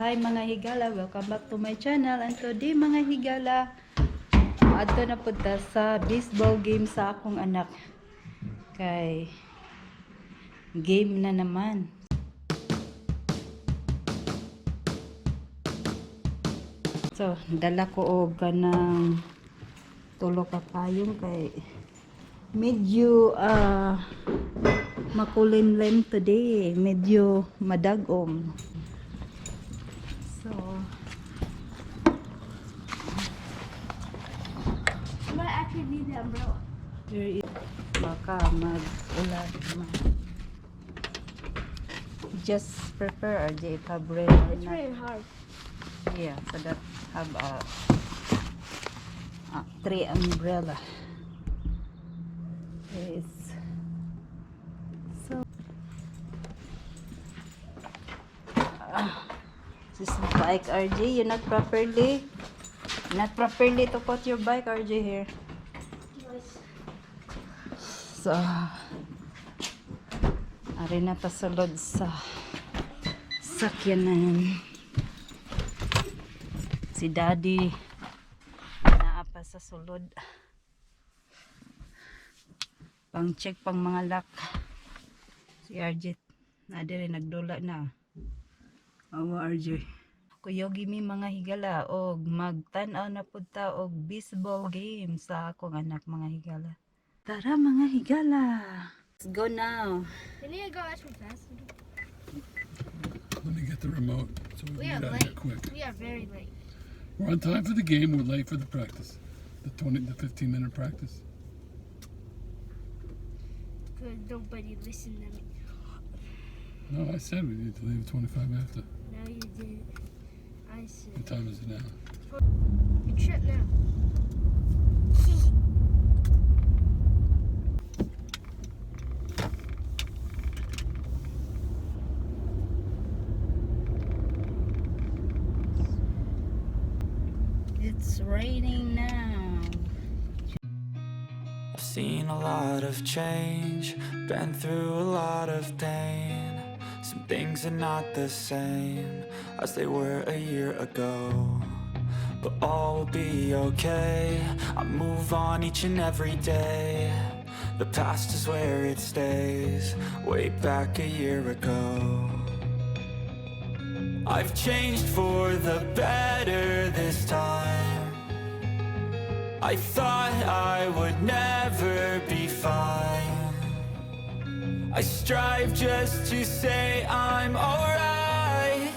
Hi, mga higala, welcome back to my channel. And today, mga higala, adto na pud ta sa baseball game sa akong anak. Kay game na naman. So, dala ko og kanang tulo ka payong kay medyo makulimlim today, medyo madagom. So, I might actually need the umbrella. There is, baka mag-ulan man. Just prepare, RJ, if have rain or It's not. raining hard. Yeah, so that have a three umbrella. Yes. So, this bike, RJ, you're not properly to put your bike, RJ, here. So, ari na ta sulod sa sakyanan. Si Daddy naa pa sa sulod. Pang check pang mga lock. Si RJ na diri nagdula na. Awa, RJ. Kuyogi mi, mga higala, og magtan-aw na pud ta og baseball game sa akong anak, mga higala. Tara, mga higala. Let's go now. We need to go actually fast. Let me get the remote so we We can are get out of here late. quick. We are very late. We're on time for the game. We're late for the practice. The 20, the 15-minute practice. Because nobody listened to me. No, I said we need to leave at 25 after. No, you didn't. I said. What time is it now? You trip now. It's raining now. I've seen a lot of change, been through a lot of pain. Some things are not the same as they were a year ago. But all will be okay. I move on each and every day. The past is where it stays, way back a year ago. I've changed for the better this time. I thought I would never be fine. I strive just to say I'm alright.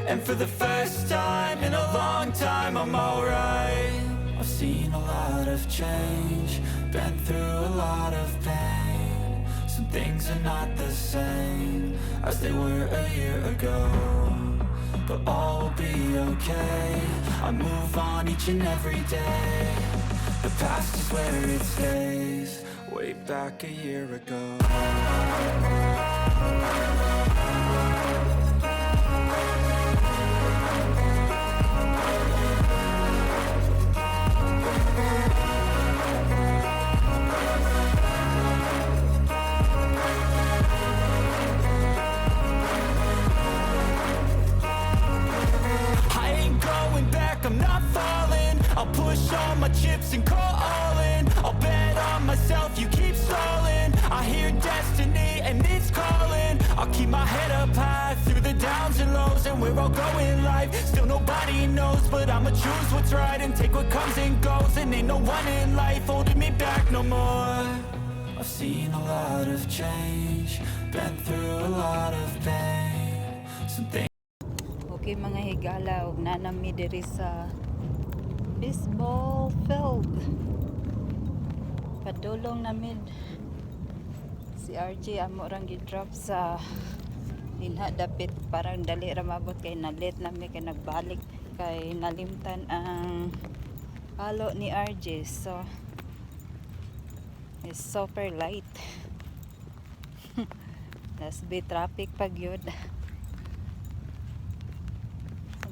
And for the first time in a long time, I'm alright. I've seen a lot of change, been through a lot of pain. Some things are not the same as they were a year ago. But all will be okay. I move on each and every day. The past is where it stays. Way back a year ago. I ain't going back, I'm not falling. I'll push all my chips and call all in. I'll bet on myself, you keep stalling. I hear destiny and it's calling. I'll keep my head up high through the downs and lows. And we're all going life, still nobody knows. But I'ma choose what's right and take what comes and goes. And ain't no one in life holding me back no more. I've seen a lot of change, been through a lot of pain. Some things Okay, mga higala, ug naa na mi diri sa baseball field. Padulong namin si RJ, amo rang gi-drop sa dinha dapit, parang dali ra maabot kay na-late nami kay nagbalik kay nalimtan ang palo ni RJ. So it's super light. Nas be traffic pag yun.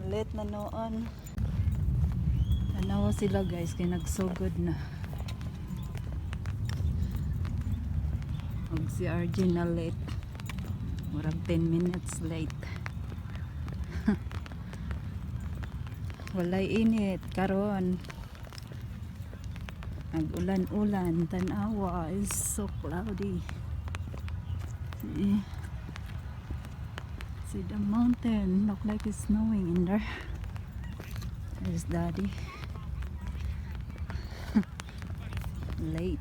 Late na noon. Tanawa sila, guys, kay nagsugod na. Og si RJ na late. Murag 10 minutes late. Walay init karon. Nag-ulan-ulan, tanawa is so cloudy. See? See the mountain, look like it's snowing in there. There's Daddy. Late.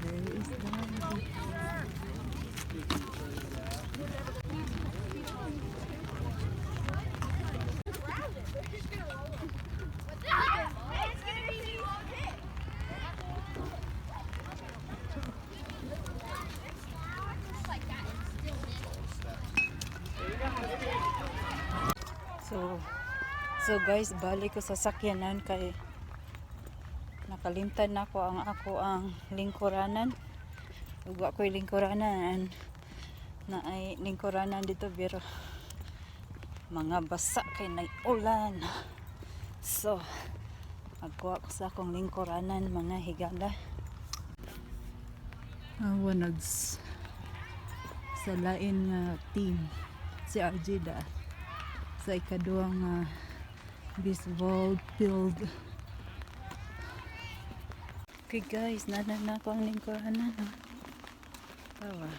There is Daddy. It's gonna be So guys, balik ko sa sakyanan kay nakalimtan na ako ang lingkuranan. Ug wa ko'y lingkuranan na ay lingkuranan dito pero mga basa kay ulan. So, magkuha ko sa akong lingkuranan, mga higala. Awa nags sa lain nga team si RJ da sa ikaduhang baseball field. Okay guys, nana na ako ang lingkuranan. Oh. Tawa.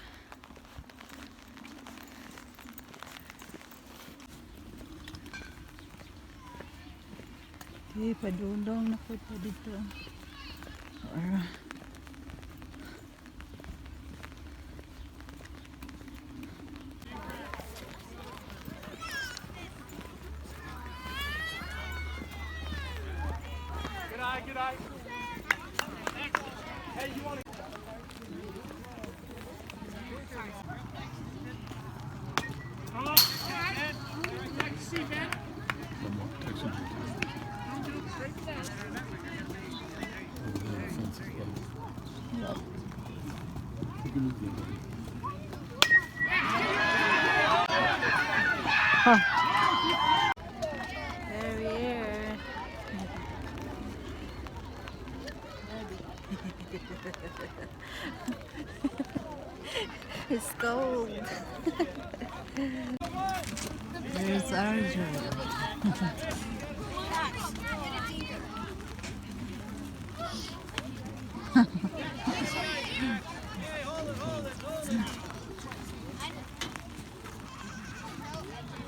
Okay, padulong na po ta dito. Or, One more protection. Over there, the fence is low. You can move that way. There we are. It's cold. There's RJ.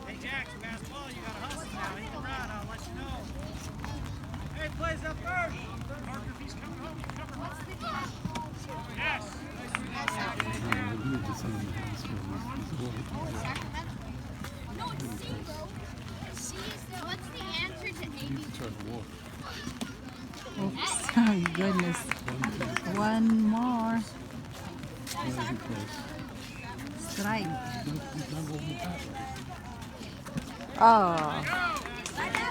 Hey, Jax, pass ball. You gotta hustle now. Hit the route. I'll let you know. Hey, plays up first. Parker, if he's coming home, you cover. Yes. Yeah, we need to send him the house for this. No, it's C, bro. C is the, what's the answer to A, He B, needs to try to walk. Oops, my goodness. One more That isn't close. strike. He's not holding the bat right. Oh,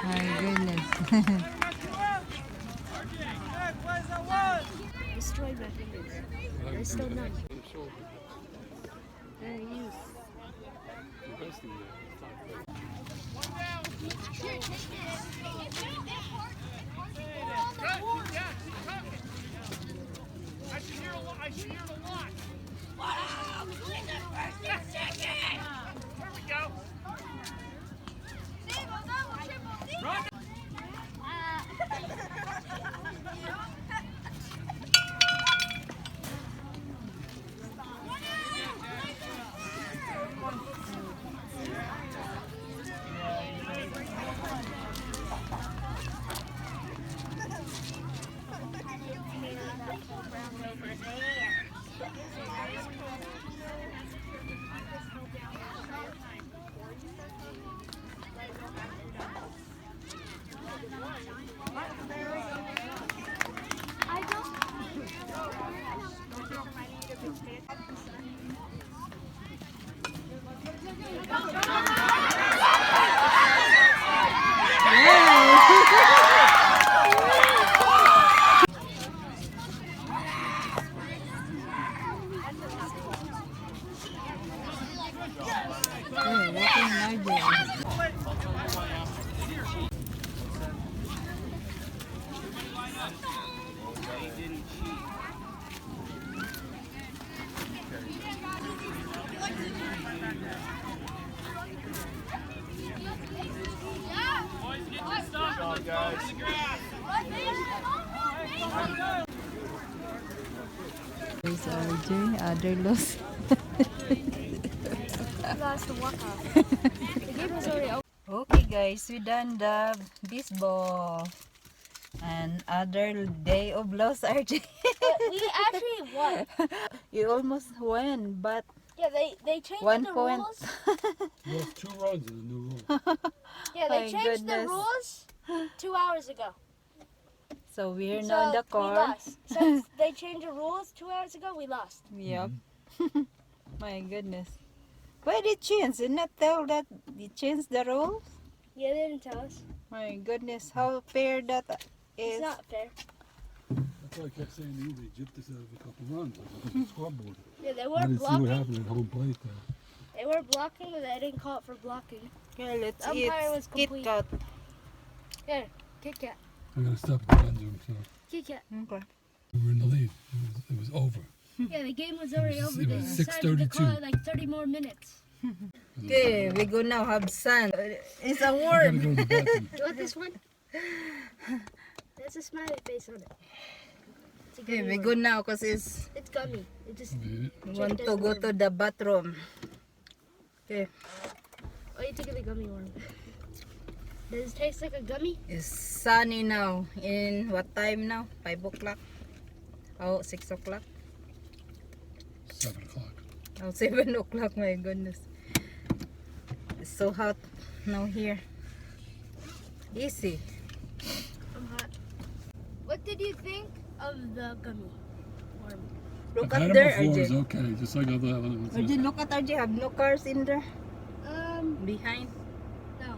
my goodness. Hey, plays up one. Destroyed my fingers. There's still none. Shoulder. Very use. You're resting there. It's not good. Here, take this. Good. Yeah, keep talking. I should hear a lot. I should hear it a lot. There we go. Run. They didn't cheat. Boys, get your stuff and let's go to the grass. There's RJ, other loss. Lost the walk-off. The game was already over. Okay guys, we done the baseball. And other day of loss, RJ. But we actually won. You almost won, but Yeah, they changed one the point. rules. Lost two runs in the new rule. Yeah, they My changed the goodness. rules 2 hours ago. So we're So now in the we car. lost. Since they changed the rules 2 hours ago, we lost. Yep. My goodness. Why did change? Did not tell that they changed the rules? Yeah, they didn't tell us. My goodness, how fair that It's is. not fair. That's why I kept saying to you, they gypped us out of a couple runs. I looked at the scoreboard. Yeah, they I were didn't see what blocking. happened at home plate there. They were blocking, but they didn't call it for blocking. Okay, let's The eat umpire was Kit complete. Kat. Here, Kit Kat. I'm gonna stop at the end zone, so Kit Kat. Okay. we were in the lead. It was over. Yeah, the game was already over. It They was decided to call 6:32. it like 30 more minutes. Okay, we go now have sun. It's a We gotta worm. go to the bathroom. You want this one? There's a smiley face on it. It's a Okay, gummy we worm. go now because it's It's gummy. It just. Yeah. we want to go to the bathroom. Okay, Oh, you took the gummy worm. Does it taste like a gummy? It's sunny now. In what time now? 5 o'clock? Oh, 6 o'clock? 7 o'clock. Oh, 7 o'clock, my goodness. It's so hot now here. Easy. I'm hot. What did you think of the gummy worm? Look I've at had there, it before. It's RJ. okay, just like other other ones. RJ, look at RJ. Have no cars in there behind. No.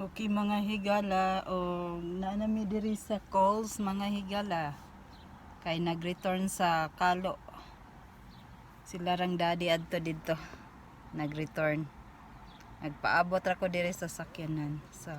Okay, mga higala, o naa nami diri sa Coles, mga higala. Kay nag-return sa Kalo. Sila rang daddy adto didto. Nag-return. Nagpaabot ra ko diri sa sakyanan. So